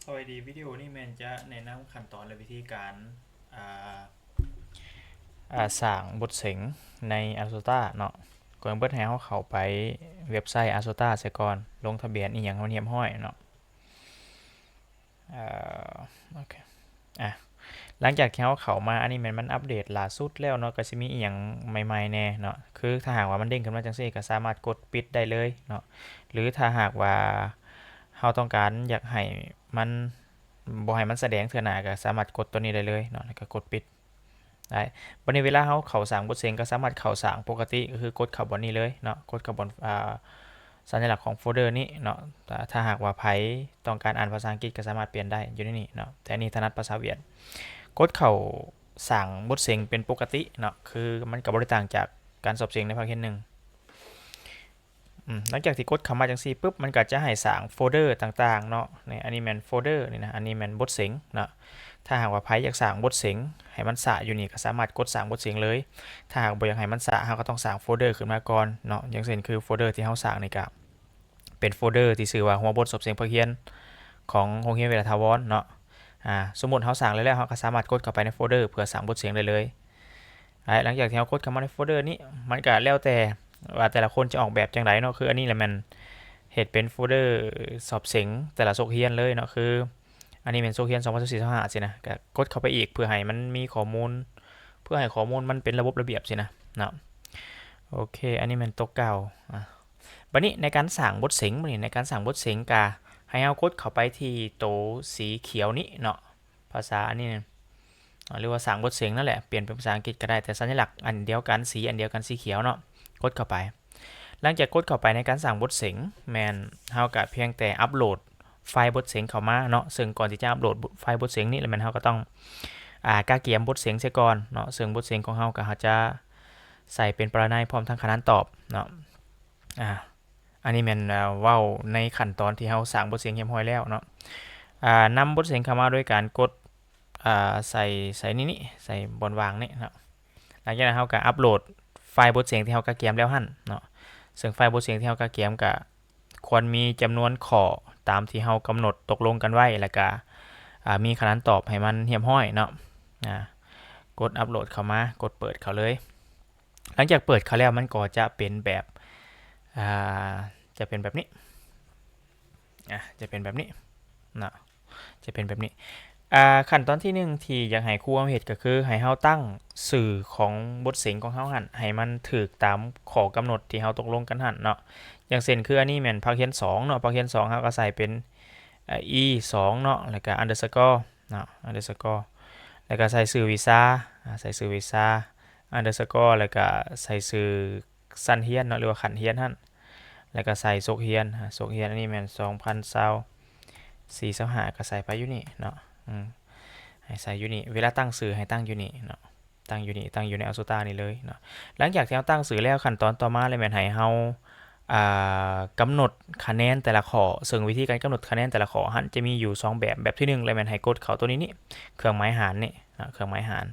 ສະບາຍດີ, ວິດີໂອນີ້ແມ່ນຈະແນະນຳຂັ້ນຕອນ ແລະ ວິທີການ ອ່າ ອ່າ ສ້າງບົດເສັງໃນ Asota ເນາະ. ກ່ອນອື່ນເບີດໃຫ້ເຮົາເຂົ້າໄປເວັບໄຊ Asota ເສຍກ່ອນ, ລົງທະບຽນອີ່ຫຍັງໃຫ້ມັນຮຽບຮ້ອຍເນາະ. ເອີ ໂອເຄ ອ່າ ຫຼັງຈາກທີ່ເຮົາເຂົ້າມາ, ອັນນີ້ແມ່ນມັນອັບເດດຫຼ້າສຸດແລ້ວເນາະ, ກໍຊິມີອີ່ຫຍັງໃໝ່ໆແດ່ເນາະ. ຄືຖ້າຫາກວ່າມັນເດ້ງຂຶ້ນມາຈັ່ງຊີ້ ກໍສາມາດກົດປິດໄດ້ເລີຍເນາະ, ຫຼືຖ້າຫາກວ່າເຮົາຕ້ອງການຢາກໃຫ້ມັນ ບໍ່ໃຫ້ມັນສະແດງເທື່ອໜ້າ ກໍສາມາດກົດຕົວນີ້ໄດ້ເລີຍເນາະ, ແລ້ວກໍກົດປິດໄດ້. ບັດນີ້ເວລາເຮົາເຂົ້າສ້າງບົດເສັງ ກໍສາມາດເຂົ້າສ້າງປົກກະຕິ, ກໍຄືກົດເຂົ້າບ່ອນນີ້ເລີຍເນາະ, ກົດເຂົ້າບ່ອນ ອ່າ ສັນຍະລັກຂອງໂຟນເດີນີ້ເນາະ. ຖ້າ ຖ້າຫາກວ່າໃຜຕ້ອງການອ່ານພາສາອັງກິດ ກໍສາມາດປ່ຽນໄດ້ຢູ່ໃນນີ້ເນາະ, ແຕ່ອັນນີ້ຖະໜັດພາສາຫວຽດ. ກົດເຂົ້າສ້າງບົດເສັງເປັນປົກກະຕິເນາະ, ຄືມັນກໍບໍ່ໄດ້ຕ່າງຈາກການສອບເສັງໃນພາກຮຽນໜຶ່ງ. ອືມ ຫຼັງຈາກທີ່ກົດເຂົ້າມາຈັ່ງຊີ້ປຶບ, ມັນກໍຈະໃຫ້ສ້າງໂຟນເດີຕ່າງໆເນາະ. ນີ້ ອັນນີ້ແມ່ນໂຟນເດີນີ້ນະ, ອັນນີ້ແມ່ນບົດເສັງເນາະ. ຖ້າຫາກວ່າໃຜຢາກສ້າງບົດເສັງໃຫ້ມັນສະຢູ່ນີ້ ກໍສາມາດກົດສ້າງບົດເສັງເລີຍ. ຖ້າຫາກບໍ່ຢາກໃຫ້ມັນສະ, ເຮົາກໍຕ້ອງສ້າງໂຟນເດີຂຶ້ນມາກ່ອນເນາະ. ຢ່າງເຊັ່ນ ຄືໂຟນເດີທີ່ເຮົາສ້າງນີ້ ກໍເປັນໂຟນເດີທີ່ຊື່ວ່າ ຫົວບົດສອບເສັງພາກຮຽນຂອງໂຮງຮຽນວິທະຍາຖາວອນເນາະ. ອ່າ ສົມມຸດເຮົາສ້າງແລ້ວ ເຮົາກໍສາມາດກົດເຂົ້າໄປໃນໂຟນເດີເພື່ອສ້າງບົດເສັງໄດ້ເລີຍ. ອ່າ ຫຼັງຈາກທີ່ເຮົາກົດເຂົ້າມາໃນໂຟນເດີນີ້, ມັນກະແລ້ວແຕ່ວ່າແຕ່ລະຄົນຈະອອກແບບຈັ່ງໃດເນາະ. ຄືອັນນີ້ລະແມ່ນເຮັດເປັນໂຟນເດີສອບເສັງແຕ່ລະສົກຮຽນເລີຍເນາະ, ຄືອັນນີ້ແມ່ນສົກຮຽນສອງພັນຊາວສີ່ ຊາວຫ້າຊີ້ນະ, ກະກົດເຂົ້າໄປອີກເພື່ອໃຫ້ມັນມີຂໍ້ມູນ, ເພື່ອໃຫ້ຂໍ້ມູນມັນເປັນລະບົບລະບຽບຊີ້ນະເນາະ. ໂອເຄ ອັນນີ້ແມ່ນຕົກເກົ່າ. ອ່າ ບັດນີ້ໃນການສ້າງບົດເສັງ, ບັດນີ້ໃນການສ້າງບົດເສັງ ກະໃຫ້ເຮົາກົດເຂົ້າໄປທີ່ໂຕສີຂຽວນີ້ເນາະ. ພາສາອັນນີ້ນະ ຫຼືວ່າສ້າງບົດເສັງນັ້ນແຫຼະ, ປ່ຽນເປັນພາສາອັງກິດກໍໄດ້, ແຕ່ສັນຍະລັກອັນດຽວກັນ, ສີອັນດຽວກັນ, ສີຂຽວເນາະ, ກົດເຂົ້າໄປ. ຫຼັງຈາກກົດເຂົ້າໄປໃນການສ້າງບົດເສັງ, ແມ່ນເຮົາກະພຽງແຕ່ອັບໂຫຼດໄຟລ໌ບົດເສັງເຂົ້າມາເນາະ. ເຊິ່ງກ່ອນທີ່ຈະອັບໂຫຼດໄຟລ໌ບົດເສັງນີ້, ລະແມ່ນເຮົາກໍຕ້ອງ ອ່າ ກະກຽມບົດເສັງເສຍກ່ອນເນາະ. ເຊິ່ງບົດເສັງຂອງເຮົາກໍເຮົາຈະໃສ່ເປັນປະລະໄນພ້ອມທັງຂະນານຕອບເນາະ. ອ່າ ອັນນີ້ແມ່ນ ເວົ້າໃນຂັ້ນຕອນທີ່ເຮົາສ້າງບົດເສັງຮຽບຮ້ອຍແລ້ວເນາະ. ອ່າ ນຳບົດເສັງເຂົ້າມາໂດຍການກົດ ອ່າ ໃສ່ ໃສ່ນີ້ນີ້ ໃສ່ບ່ອນວ່າງນີ້ເນາະ. ຫຼັງຈາກນັ້ນເຮົາກໍອັບໂຫຼດໄຟລ໌ບົດເສັງທີ່ເຮົາກະກຽມແລ້ວຫັ້ນເນາະ. ເຊິ່ງໄຟລ໌ບົດເສັງທີ່ເຮົາກະກຽມກະຄວນມີຈຳນວນຂໍ້ຕາມທີ່ເຮົາກຳນົດຕົກລົງກັນໄວ້ ແລ້ວກະ ອ່າ ມີຂະນານຕອບໃຫ້ມັນຮຽບຮ້ອຍເນາະ. ອ່າ ກົດອັບໂຫຼດເຂົ້າມາ, ກົດເປີດເຂົ້າເລີຍ. ຫຼັງຈາກເປີດເຂົ້າແລ້ວ ມັນກໍຈະເປັນແບບ ອ່າ ຈະເປັນແບບນີ້ ອ່າ ຈະເປັນແບບນີ້ເນາະ, ຈະເປັນແບບນີ້. ອ່າ ຂັ້ນຕອນທີໜຶ່ງທີ່ຢາກໃຫ້ຄູເຮົາເຮັດ ກໍຄືໃຫ້ເຮົາຕັ້ງຊື່ຂອງບົດເສັງຂອງເຮົາຫັ້ນ ໃຫ້ມັນຖືກຕາມຂໍ້ກຳນົດທີ່ເຮົາຕົກລົງກັນຫັ້ນເນາະ. ຢ່າງເຊັ່ນ ຄືອັນນີ້ແມ່ນພາກຮຽນສອງເນາະ, ພາກຮຽນສອງເຮົາກໍໃສ່ເປັນ ອ່າ ອີສອງເນາະ, ແລ້ວກໍ underscore ເນາະ underscore ແລ້ວກໍໃສ່ຊື່ວິຊາ ອ່າ ໃສ່ຊື່ວິຊາ underscore ແລ້ວກໍໃສ່ຊື່ຊັ້ນຮຽນເນາະ ຫຼືວ່າຂັ້ນຮຽນຫັ້ນ ແລ້ວກໍໃສ່ສົກຮຽນ ອ່າ ສົກຮຽນ ອັນນີ້ແມ່ນສອງພັນຊາວສີ່ ຊາວຫ້າ ກໍໃສ່ໄປຢູ່ນີ້ເນາະ. ອືມ ໃຫ້ໃສ່ຢູ່ນີ້, ເວລາຕັ້ງຊື່ໃຫ້ຕັ້ງຢູ່ນີ້ເນາະ, ຕັ້ງຢູ່ນີ້, ຕັ້ງຢູ່ໃນ Asota ນີ້ເລີຍເນາະ. ຫຼັງຈາກທີ່ເຮົາຕັ້ງຊື່ແລ້ວ, ຂັ້ນຕອນຕໍ່ມາເລີຍແມ່ນໃຫ້ເຮົາ ອ່າ ກຳນົດຄະແນນແຕ່ລະຂໍ້, ເຊິ່ງວິທີການກຳນົດຄະແນນແຕ່ລະຂໍ້ຫັ້ນຈະມີຢູ່ສອງແບບ. ແບບທີໜຶ່ງເລີຍແມ່ນໃຫ້ກົດເຂົ້າຕົວນີ້ນີ້ ເຄື່ອງໝາຍຫານນີ້ເນາະ, ເຄື່ອງໝາຍຫານ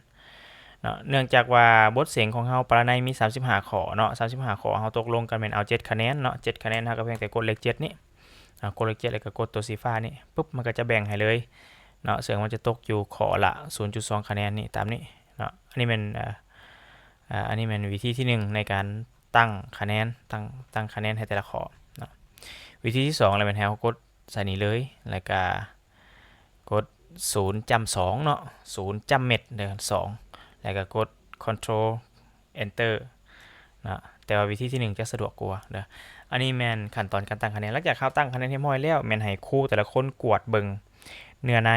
ເນາະ. ເນື່ອງຈາກວ່າບົດເສັງຂອງເຮົາປະລະໄນມີສາມສິບຫ້າຂໍ້ເນາະ, ສາມສິບຫ້າຂໍ້ເຮົາຕົກລົງກັນແມ່ນເອົາເຈັດຄະແນນເນາະ, ເຈັດຄະແນນ ເຮົາກໍພຽງແຕ່ກົດເລກເຈັດນີ້ ອ່າ ກົດເລກເຈັດ ແລ້ວກໍກົດຕົວສີຟ້ານີ້ ປຶບ ມັນກໍຈະແບ່ງໃຫ້ເລີຍເນາະ, ເຊິ່ງມັນຈະຕົກຢູ່ຂໍ້ລະສູນຈຸດສອງຄະແນນນີ້ ຕາມນີ້ເນາະ. ອັນນີ້ແມ່ນ ເອີ ອ່າ ອັນນີ້ແມ່ນວິທີທີໜຶ່ງໃນການ ຕັ້ງຄະແນນ ຕັ້ງ ຕັ້ງຄະແນນໃຫ້ແຕ່ລະຂໍ້ເນາະ. ວິທີທີສອງລະແມ່ນໃຫ້ເຮົາກົດໃສ່ນີ້ເລີຍ ແລ້ວກະກົດສູນຈ້ຳສອງເນາະ, ສູນຈ້ຳເມັດເດີ ສອງ ແລ້ວກະກົດ Control Enter ເນາະ. ແຕ່ວ່າວິທີທີໜຶ່ງຈະສະດວກກວ່າເດີ. ອັນນີ້ແມ່ນຂັ້ນຕອນການຕັ້ງຄະແນນ. ຫຼັງຈາກເຮົາຕັ້ງຄະແນນຮຽບຮ້ອຍແລ້ວ ແມ່ນໃຫ້ຄູແຕ່ລະຄົນກວດເບິ່ງເນື້ອໃນ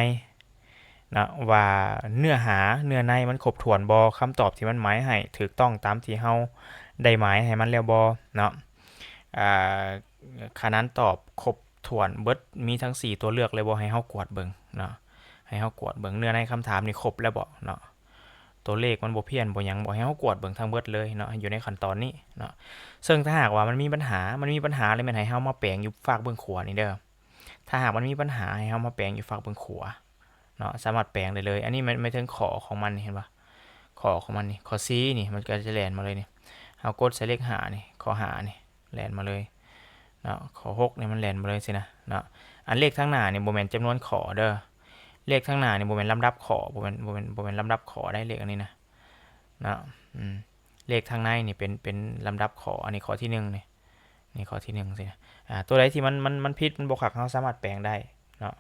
ເນາະ ວ່າເນື້ອຫາເນື້ອໃນມັນຄົບຖ້ວນບໍ່, ຄຳຕອບທີ່ມັນໝາຍໃຫ້ຖືກຕ້ອງຕາມທີ່ເຮົາໄດ້ໝາຍໃຫ້ມັນແລ້ວບໍ່ເນາະ. ອ່າ ຂະນານຕອບຄົບຖ້ວນເບິດ ມີທັງສີ່ຕົວເລືອກເລີຍບໍ່, ໃຫ້ເຮົາກວດເບິ່ງເນາະ, ໃຫ້ເຮົາກວດເບິ່ງເນື້ອໃນຄຳຖາມນີ້ຄົບແລ້ວບໍ່ເນາະ, ຕົວເລກມັນບໍ່ພຽນບໍ່ຫຍັງບໍ່, ໃຫ້ເຮົາກວດເບິ່ງທັງເບິດເລີຍເນາະ, ຢູ່ໃນຂັ້ນຕອນນີ້ເນາະ. ເຊິ່ງຖ້າຫາກວ່າມັນມີບັນຫາ ມັນມີບັນຫາແລ້ວແມ່ນໃຫ້ເຮົາມາແປງຢູ່ຟາກເບື້ອງຂວານີ້ເດີ. ຖ້າຫາກມັນມີບັນຫາ ໃຫ້ເຮົາມາແປງຢູ່ຟາກເບື້ອງຂວາເນາະ, ສາມາດແປງໄດ້ເລີຍ. ອັນນີ້ແມ່ນ ໝາຍເຖິງຂໍ້ຂອງມັນນີ້ ເຫັນບໍ່? ຂໍ້ຂອງມັນນີ້ ຂໍ້ C ນີ້ ມັນກໍຈະແລ່ນມາເລີຍນີ້, ເຮົາກົດໃສ່ເລກຫ້ານີ້ ຂໍ້ຫ້ານີ້ ແລ່ນມາເລີຍ ເນາະ ຂໍ້ຫົກນີ້ມັນແລ່ນມາເລີຍຊີ້ນະເນາະ. ອັນເລກທາງໜ້ານີ້ບໍ່ແມ່ນຈຳນວນຂໍ້ເດີ ເລກທາງໜ້ານີ້ບໍ່ແມ່ນລຳດັບຂໍ້ ບໍ່ແມ່ນ ບໍ່ແມ່ນ ບໍ່ແມ່ນລຳດັບຂໍ້ໄດ໋ ເລກອັນນີ້ນະເນາະ. ອືມ ເລກທາງໃນນີ້ເປັນ ເປັນລຳດັບຂໍ້ ອັນນີ້ຂໍ້ທີໜຶ່ງນີ້ ນີ້ຂໍ້ທີໜຶ່ງຊີ້ນະ. ອາ ຕົວໃດທີ່ມັນ ມັນ ມັນຜິດ ມັນບໍ່ຄັກ ເຮົາສາມາດແປງໄດ້ເນາະ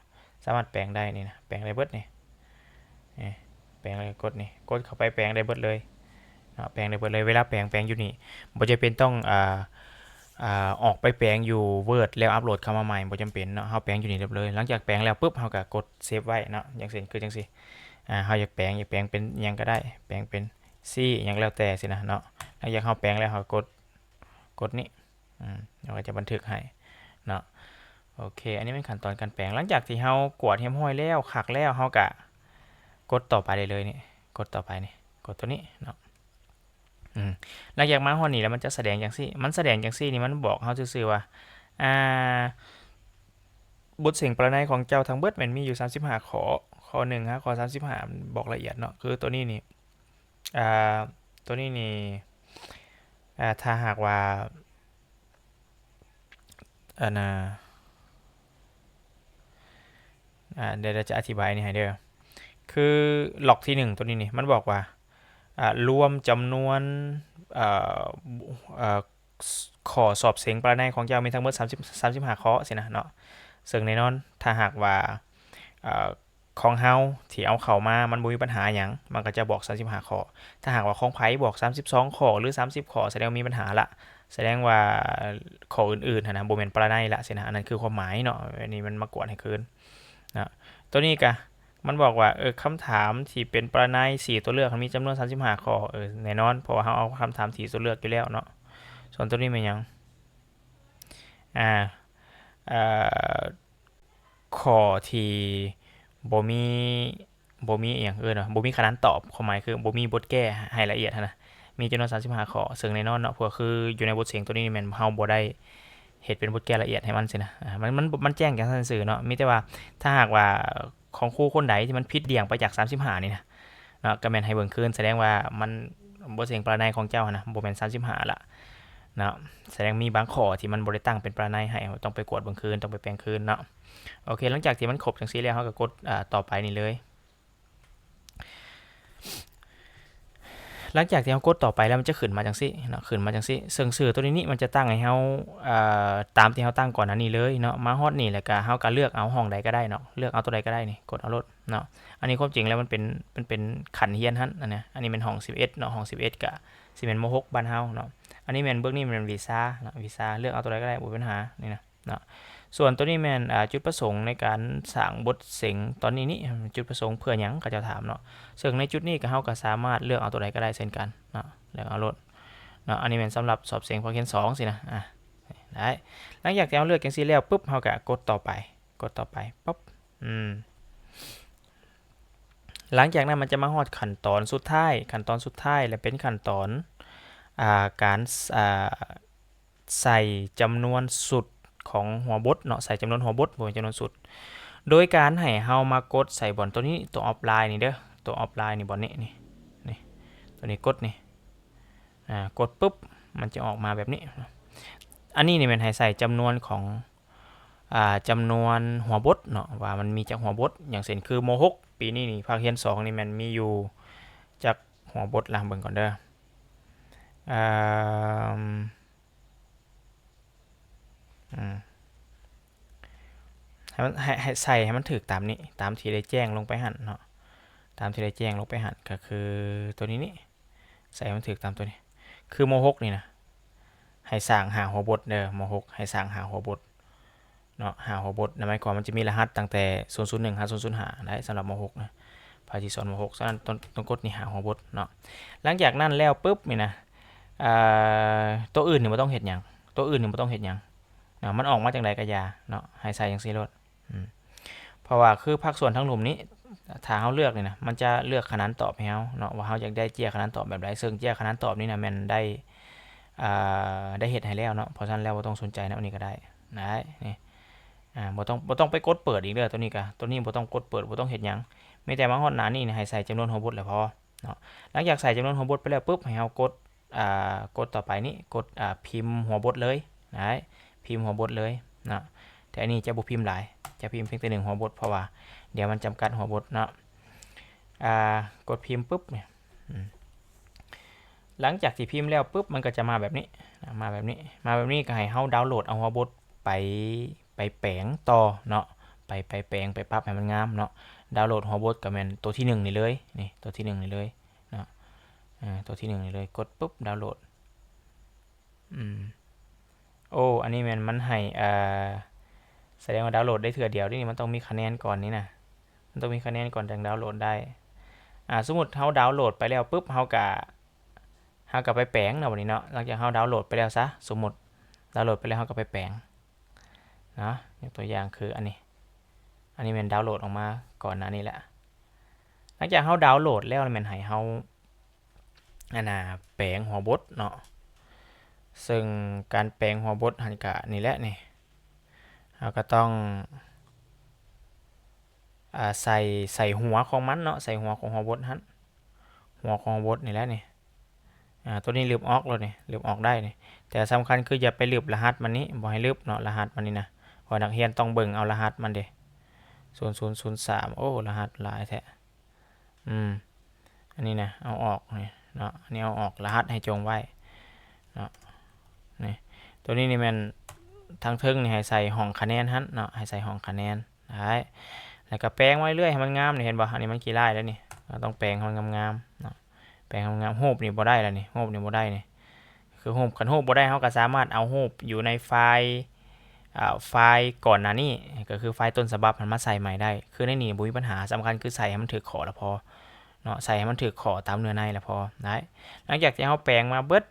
ສາມາດແປງໄດ້ນີ້ນະ ແປງໄດ້ເບິດນີ້ ນີ້ ແປງແລ້ວກໍກົດນີ້ ກົດເຂົ້າໄປແປງໄດ້ເບິດເລີຍເນາະ ແປງໄດ້ເບິດເລີຍ. ເວລາແປງ ແປງຢູ່ນີ້ ບໍ່ຈຳເປັນຕ້ອງ ອ່າ ອ່າ ອອກໄປແປງຢູ່ Word ແລ້ວອັບໂຫຼດເຂົ້າມາໃໝ່ ບໍ່ຈຳເປັນເນາະ ເຮົາແປງຢູ່ນີ້ໄດ້ເລີຍ. ຫຼັງຈາກແປງແລ້ວປຶບ ເຮົາກໍກົດ Save ໄວ້ເນາະ ຢ່າງເຊັ່ນ ຄືຈັ່ງຊີ້ ອາ ເຮົາຢາກແປງ ຢາກແປງເປັນຫຍັງກໍໄດ້ ແປງເປັນ C ຫຍັງແລ້ວແຕ່ຊີ້ນະເນາະ. ຫຼັງຈາກເຮົາແປງແລ້ວ ເຮົາກໍກົດ ກົດນີ້ ອືມ ມັນກໍຈະບັນທຶກໃຫ້ເນາະ. ໂອເຄ ອັນນີ້ແມ່ນຂັ້ນຕອນການແປງ. ຫຼັງຈາກທີ່ເຮົາກວດຮຽບຮ້ອຍແລ້ວ ຄັກແລ້ວ ເຮົາກະກົດຕໍ່ໄປໄດ້ເລີຍນີ້ ກົດຕໍ່ໄປນີ້ ກົດຕົວນີ້ເນາະ. ອືມ ຫຼັງຈາກມາຮອດນີ້ແລ້ວ ມັນຈະສະແດງຈັ່ງຊີ້ ມັນສະແດງຈັ່ງຊີ້ນີ້ ມັນບອກເຮົາຊື່ໆວ່າ ອ່າ ບົດເສັງປະລະໄນຂອງເຈົ້າທັງເບິດແມ່ນມີຢູ່ສາມສິບຫ້າຂໍ້ ຂໍ້ໜຶ່ງຫາຂໍ້ສາມສິບຫ້າ ມັນບອກລະອຽດເນາະ. ຄືຕົວນີ້ນີ້ ອ່າ ຕົວນີ້ນີ້ ອ່າ ຖ້າຫາກວ່າ ອັນນ່າ ອ່າ ດຽວຈະອະທິບາຍນີ້ໃຫ້ເດີ. ຄືລັອກທີໜຶ່ງຕົວນີ້ນີ້ ມັນບອກວ່າ ອ່າ ລວມຈຳນວນ ເອີ ເອີ ຂໍ້ສອບເສັງປະລະໄນຂອງເຈົ້າມີທັງໝົດສາມສິບ ສາມສິບຫ້າຂໍ້ຊີ້ນະເນາະ. ເຊິ່ງແນ່ນອນ ຖ້າຫາກວ່າ ເອີ ຂອງເຮົາທີ່ເອົາເຂົ້າມາ ມັນບໍ່ມີບັນຫາຫຍັງ ມັນກໍຈະບອກສາມສິບຫ້າຂໍ້. ຖ້າຫາກວ່າຂອງໃຜບອກສາມສິບສອງຂໍ້ ຫຼື ສາມສິບຂໍ້ ສະແດງວ່າມີບັນຫາລະ ສະແດງວ່າຂໍ້ອື່ນໆຫັ້ນນະ ບໍ່ແມ່ນປະລະໄນລະຊີ້ນະ. ອັນນັ້ນຄືຄວາມໝາຍເນາະ ອັນນີ້ມັນມາກວດໃຫ້ຄືນເນາະ. ຕົວນີ້ກະ ມັນບອກວ່າ ເອີ ຄຳຖາມທີ່ເປັນປະລະໄນສີ່ຕົວເລືອກ ມັນມີຈຳນວນສາມສິບຫ້າຂໍ້ ເອີ ແນ່ນອນ ເພາະວ່າເຮົາເອົາຄຳຖາມສີ່ຕົວເລືອກຢູ່ແລ້ວເນາະ. ສ່ວນຕົວນີ້ແມ່ນຫຍັງ? ອ່າ ເອີ ຂໍ້ທີ່ບໍ່ມີ ບໍ່ມີອີ່ຫຍັງເອີ້ນວ່າ ບໍ່ມີຂະໜານຕອບ ຄວາມໝາຍຄືບໍ່ມີບົດແກ້ໃຫ້ລະອຽດຫັ້ນນະ ມີຈຳນວນສາມສິບຫ້າຂໍ້. ເຊິ່ງແນ່ນອນເນາະ ເພາະວ່າຄືຢູ່ໃນບົດເສັງຕົວນີ້ແມ່ນເຮົາບໍ່ໄດ້ເຮັດເປັນບົດແກ້ລະອຽດໃຫ້ມັນຊີ້ນະ ອ່າ ມັນ ມັນ ມັນແຈ້ງຈັ່ງຊັ້ນຊື່ໆເນາະ. ມີແຕ່ວ່າຖ້າຫາກວ່າຂອງຄູຄົນໃດທີ່ມັນຜິດດ່ຽງໄປຈາກສາມສິບຫ້ານີ້ນະ ເນາະ ກໍແມ່ນໃຫ້ເບິ່ງຄືນ ສະແດງວ່າມັນ ບົດເສັງປະລະໄນຂອງເຈົ້າຫັ້ນນະ ບໍ່ແມ່ນສາມສິບຫ້າລະເນາະ ສະແດງມີບາງຂໍ້ທີ່ມັນບໍ່ໄດ້ຕັ້ງເປັນປະລະໄນໃຫ້ ຕ້ອງໄປກວດເບິ່ງຄືນ ຕ້ອງໄປແປງຄືນເນາະ. ໂອເຄ ຫຼັງຈາກທີ່ມັນຄົບຈັ່ງຊີ້ແລ້ວ ເຮົາກໍກົດ ອ່າ ຕໍ່ໄປນີ້ເລີຍ. ຫຼັງຈາກທີ່ເຮົາກົດຕໍ່ໄປແລ້ວ ມັນຈະຂຶ້ນມາຈັ່ງຊີ້ເນາະ ຂຶ້ນມາຈັ່ງຊີ້ ເຊິ່ງຊື່ຕົວນີ້ນີ້ ມັນຈະຕັ້ງໃຫ້ເຮົາ ເອີ ຕາມທີ່ເຮົາຕັ້ງກ່ອນໜ້ານີ້ເລີຍເນາະ. ມາຮອດນີ້ແລ້ວກໍ ເຮົາກໍເລືອກເອົາຫ້ອງໃດກໍໄດ້ເນາະ ເລືອກເອົາຕົວໃດກໍໄດ້ນີ້ ກົດເອົາໂລດ ເນາະ. ອັນນີ້ຄວາມຈິງແລ້ວມັນເປັນ ມັນເປັນຂັ້ນຮຽນຫັ້ນ ອັນນີ້ ອັນນີ້ແມ່ນຫ້ອງສິບເອັດເນາະ ຫ້ອງສິບເອດກະຊິແມ່ນ ມ. ຫົກ ບ້ານເຮົາເນາະ. ອັນນີ້ແມ່ນ ເບື້ອງນີ້ແມ່ນວິຊາເນາະ ວິຊາ ເລືອກເອົາຕົວໃດກໍໄດ້ ບໍ່ມີບັນຫາ ນີ້ນະເນາະ. ສ່ວນຕົວນີ້ແມ່ນ ອ່າ ຈຸດປະສົງໃນການສ້າງບົດເສັງຕອນນີ້ນີ້ ຈຸດປະສົງເພື່ອຫຍັງ ເຂົາເຈົ້າຖາມເນາະ. ເຊິ່ງໃນຈຸດນີ້ກໍ ເຮົາກໍສາມາດເລືອກເອົາຕົວໃດກໍໄດ້ເຊັ່ນກັນເນາະ ເລືອກເອົາໂລດເນາະ. ອັນນີ້ແມ່ນສຳລັບສອບເສັງພາກຮຽນສອງຊີ້ນະ ອ່າ ໄດ້. ຫຼັງຈາກທີ່ເຮົາເລືອກຈັ່ງຊີ້ແລ້ວປຶບ ເຮົາກໍກົດຕໍ່ໄປ ກົດຕໍ່ໄປ ປຶບ ອືມ ຫຼັງຈາກນັ້ນມັນຈະມາຮອດຂັ້ນຕອນສຸດທ້າຍ ຂັ້ນຕອນສຸດທ້າຍ ແລະ ເປັນຂັ້ນຕອນ ອ່າ ການ ອ່າ ໃສ່ຈຳນວນຊຸດຂອງຫົວບົດເນາະ ໃສ່ຈຳນວນຫົວບົດ ບໍ່ແມ່ນຈຳນວນຊຸດ ໂດຍການໃຫ້ເຮົາມາກົດໃສ່ບ່ອນຕົວນີ້ ຕົວອອບລາຍນີ້ເດີ ຕົວອອບລາຍນີ້ ບ່ອນນີ້ ນີ້ ນີ້ ຕົວນີ້ ກົດນີ້ ອ່າ ກົດປຶບ ມັນຈະອອກມາແບບນີ້. ອັນນີ້ນີ້ແມ່ນໃຫ້ໃສ່ຈຳນວນຂອງ ອ່າ ຈຳນວນຫົວບົດເນາະ ວ່າມັນມີຈັກຫົວບົດ ຢ່າງເຊັ່ນຄື ມ. ຫົກ ປີນີ້ນີ້ ພາກຮຽນສອງນີ້ແມ່ນມີຢູ່ຈັກຫົວບົດລະ ເບິ່ງກ່ອນເດີ ເອີ ອືມ ໃຫ້ມັນ ໃຫ້ ໃຫ້ໃສ່ໃຫ້ມັນຖືກຕາມນີ້ ຕາມທີ່ໄດ້ແຈ້ງລົງໄປຫັ້ນເນາະ ຕາມທີ່ໄດ້ແຈ້ງລົງໄປຫັ້ນ ກໍຄືຕົວນີ້ນີ້ ໃສ່ໃຫ້ມັນຖືກຕາມຕົວນີ້ ຄື ມ. ຫົກ ນີ້ນະ ໃຫ້ສ້າງຫ້າຫົວບົດເດີ ມ. ຫົກ ໃຫ້ສ້າງຫ້າຫົວບົດເນາະ ຫ້າຫົວບົດ ນັ້ນໝາຍຄວາມມັນຈະມີລະຫັດຕັ້ງແຕ່ ສູນສູນໜຶ່ງ ຫາ ສູນສູນຫ້າ ໄດ້ ສຳລັບ ມ. ຫົກ ນະ ໃຜຊິສອນ ມ. ຫົກ ສະນັ້ນຕ້ອງ ຕ້ອງກົດນີ້ ຫ້າຫົວບົດເນາະ. ຫຼັງຈາກນັ້ນແລ້ວປຶບນີ້ນະ ເອີ ຕົວອື່ນນີ້ບໍ່ຕ້ອງເຮັດຫຍັງ ຕົວອື່ນນີ້ບໍ່ຕ້ອງເຮັດຫຍັງເນາະ ມັນອອກມາຈັ່ງໃດກໍຢ່າເນາະ ໃຫ້ໃສ່ຈັ່ງຊີ້ໂລດ. ອືມ ເພາະວ່າຄືພາກສ່ວນທາງລຸ່ມນີ້ ຖ້າເຮົາເລືອກນີ້ນະ ມັນຈະເລືອກຂະໜານຕອບໃຫ້ເຮົາເນາະ ວ່າເຮົາຢາກໄດ້ເຈ້ຍຂະໜານຕອບແບບໃດ ເຊິ່ງເຈ້ຍຂະໜານຕອບນີ້ນະແມ່ນໄດ້ ອ່າ ໄດ້ເຮັດໃຫ້ແລ້ວເນາະ. ເພາະສະນັ້ນແລ້ວບໍ່ຕ້ອງສົນໃຈນຳ ອັນນີ້ກໍໄດ້ ໄດ້ ນີ້ ອ່າ ບໍ່ຕ້ອງ ບໍ່ຕ້ອງໄປກົດເປີດອີກເດີ ຕົວນີ້ກະ ຕົວນີ້ບໍ່ຕ້ອງກົດເປີດ ບໍ່ຕ້ອງເຮັດຫຍັງ ມີແຕ່ມາຮອດໜ້ານີ້ໃຫ້ໃສ່ຈຳນວນຫົວບົດແລ້ວພໍເນາະ. ຫຼັງຈາກໃສ່ຈຳນວນຫົວບົດໄປແລ້ວປຶບ ໃຫ້ເຮົາກົດ ອ່າ ກົດຕໍ່ໄປນີ້ ກົດ ອ່າ ພິມຫົວບົດເລີຍ ໄດ້ ພິ ພິມຫົວບົດເລີຍເນາະ. ແຕ່ອັນນີ້ຈະບໍ່ພິມຫຼາຍ ຈະພິມພຽງແຕ່ໜຶ່ງຫົວບົດ ເພາະວ່າດຽວມັນຈຳກັດຫົວບົດເນາະ. ອ່າ ກົດພິມປຶບນີ້ ອືມ ຫຼັງຈາກທີ່ພິມແລ້ວປຶບ ມັນກໍຈະມາແບບນີ້ນະ ມາແບບນີ້ ມາແບບນີ້ກໍໃຫ້ເຮົາດາວໂຫຼດເອົາຫົວບົດໄປ ໄປແປງຕໍ່ເນາະ ໄປ ໄປແປງ ໄປປັບໃຫ້ມັນງາມເນາະ. ດາວໂຫຼດຫົວບົດກໍແມ່ນຕົວທີໜຶ່ງນີ້ເລີຍ ນີ້ ຕົວທີໜຶ່ງນີ້ເລີຍເນາະ. ເອີ ຕົວທີໜຶ່ງນີ້ເລີຍ ກົດປຶບ ດາວໂຫຼດ. ອືມ ໂອ້ ອັນນີ້ແມ່ນມັນໃຫ້ ເອີ ສະແດງວ່າດາວໂຫຼດໄດ້ເທື່ອດຽວເດນີ້ ມັນຕ້ອງມີຄະແນນກ່ອນນີ້ນະ ມັນຕ້ອງມີຄະແນນກ່ອນຈຶ່ງດາວໂຫຼດໄດ້. ອ່າ ສົມມຸດເຮົາດາວໂຫຼດໄປແລ້ວປຶບ ເຮົາກະ ເຮົາກະໄປແປງເນາະ ບັດນີ້ເນາະ. ຫຼັງຈາກເຮົາດາວໂຫຼດໄປແລ້ວຊະ ສົມມຸດດາວໂຫຼດໄປແລ້ວ ເຮົາກະໄປແປງເນາະ. ຍົກຕົວຢ່າງຄືອັນນີ້ ອັນນີ້ແມ່ນດາວໂຫຼດອອກມາກ່ອນໜ້ານີ້ແຫຼະ. ຫຼັງຈາກເຮົາດາວໂຫຼດແລ້ວ ແມ່ນໃຫ້ເຮົາ ອັນນ່າ ແປງຫົວບົດເນາະ. ເຊິ່ງການແປງຫົວບົດຫັ້ນກະນີ້ແຫຼະນີ້ ເຮົາກະຕ້ອງ ອ່າ ໃສ່ ໃສ່ຫົວຂອງມັນເນາະ ໃສ່ຫົວຂອງຫົວບົດຫັ້ນ ຫົວຂອງຫົວບົດນີ້ແຫຼະນີ້. ອ່າ ໂຕນີ້ລຶບອອກແລ້ວນີ້ ລຶບອອກໄດ້ນີ້ ແຕ່ສຳຄັນຄືຢ່າໄປລຶບລະຫັດມັນນີ້ ບໍ່ໃຫ້ລຶບເນາະ ລະຫັດມັນນີ້ນະ ເພາະນັກຮຽນຕ້ອງເບິ່ງເອົາລະຫັດມັນເດ ສູນສູນສູນສາມ. ໂອ້ ລະຫັດຫຼາຍແທ້. ອືມ ອັນນີ້ນະ ເອົາອອກນີ້ເນາະ ອັນນີ້ເອົາອອກ ລະຫັດໃຫ້ຈົ່ງໄວ້ເນາະ. ນີ້ ໂຕນີ້ນີ້ແມ່ນ ທາງເທິງນີ້ໃຫ້ໃສ່ຫ້ອງຄະແນນຫັ້ນເນາະ ໃຫ້ໃສ່ຫ້ອງຄະແນນໄດ້ ແລ້ວກໍແປງໄວ້ເລື້ອຍໃຫ້ມັນງາມນີ້ ເຫັນບໍ່? ອັນນີ້ມັນຂີ້ລ້າຍແລ້ວນີ້ ເຮົາຕ້ອງແປງໃຫ້ມັນງາມໆເນາະ ແປງໃຫ້ມັນງາມ. ຮູບນີ້ບໍ່ໄດ້ແລ້ວນີ້ ຮູບນີ້ບໍ່ໄດ້ນີ້ ຄືຮູບ ຄັນຮູບບໍ່ໄດ້ ເຮົາກໍສາມາດເອົາຮູບຢູ່ໃນໄຟລ໌ ອ່າ ໄຟລ໌ກ່ອນໜ້ານີ້ ກໍຄືໄຟລ໌ຕົ້ນສະບັບຫັ້ນມາໃສ່ໃໝ່ໄດ້. ຄືໃນນີ້ບໍ່ມີບັນຫາ ສຳຄັນຄືໃສ່ໃຫ້ມັນຖືກຂໍ້ລະພໍເນາະ ໃສ່ໃຫ້ມັນຖືກຂໍ້ຕາມເນື້ອໃນລະພໍໄດ້. ຫຼັງຈາກທີ່ເຮົາແປງມາເບິດ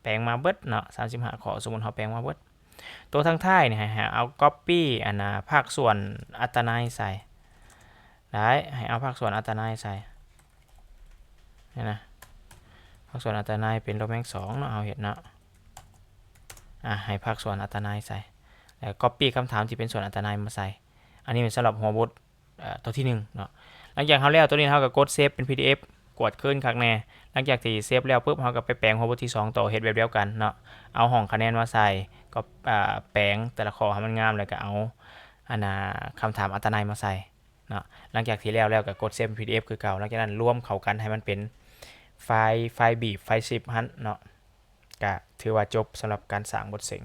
ແປງມາເບິດເນາະ ສາມສິບຫ້າຂໍ້ ສົມມຸດເຮົາແປງມາເບິດ ໂຕທາງທ້າຍນີ້ໃຫ້ ໃຫ້ເອົາກັອບປີ້ ອັນນ່າ ພາກສ່ວນອັດຕະໄນໃສ່ ໄດ້ ໃຫ້ເອົາພາກສ່ວນອັດຕະໄນໃສ່ ນີ້ນະ ພາກສ່ວນອັດຕະໄນເປັນໂຣແມັງສອງເນາະ ເຮົາເຮັດເນາະ. ອ່າ ໃຫ້ພາກສ່ວນອັດຕະໄນໃສ່ ແລ້ວກັອບປີ້ຄຳຖາມທີ່ເປັນສ່ວນອັດຕະໄນມາໃສ່. ອັນນີ້ແມ່ນສຳລັບຫົວບົດ ເອີ ຕົວທີໜຶ່ງເນາະ. ຫຼັງຈາກເຮົາແລ້ວຕົວນີ້ ເຮົາກໍກົດເຊບເປັນ ພີດີເອັຟ ກວດຄືນຄັກແນ່. ຫຼັງຈາກທີ່ເຊບແລ້ວປຶບ ເຮົາກໍໄປແປງຫົວບົດທີສອງຕໍ່ ເຮັດແບບດຽວກັນເນາະ ເອົາຫ້ອງຄະແນນມາໃສ່ ກໍ ອ່າ ແປງແຕ່ລະຂໍ້ໃຫ້ມັນງາມ ແລ້ວກໍເອົາ ອັນນ່າ ຄຳຖາມອັດຕະໄນມາໃສ່ເນາະ. ຫຼັງຈາກທີ່ແລ້ວແລ້ວກໍກົດເຊບເປັນ ພີດີເອັຟ ຄືເກົ່າ. ຫຼັງຈາກນັ້ນລວມເຂົ້າກັນໃຫ້ມັນເປັນໄຟລ໌ ໄຟລ໌ບີບ ໄຟລ໌ຊິບຫັ້ນເນາະ ກະຖືວ່າຈົບສຳລັບການສ້າງບົດເສັງ.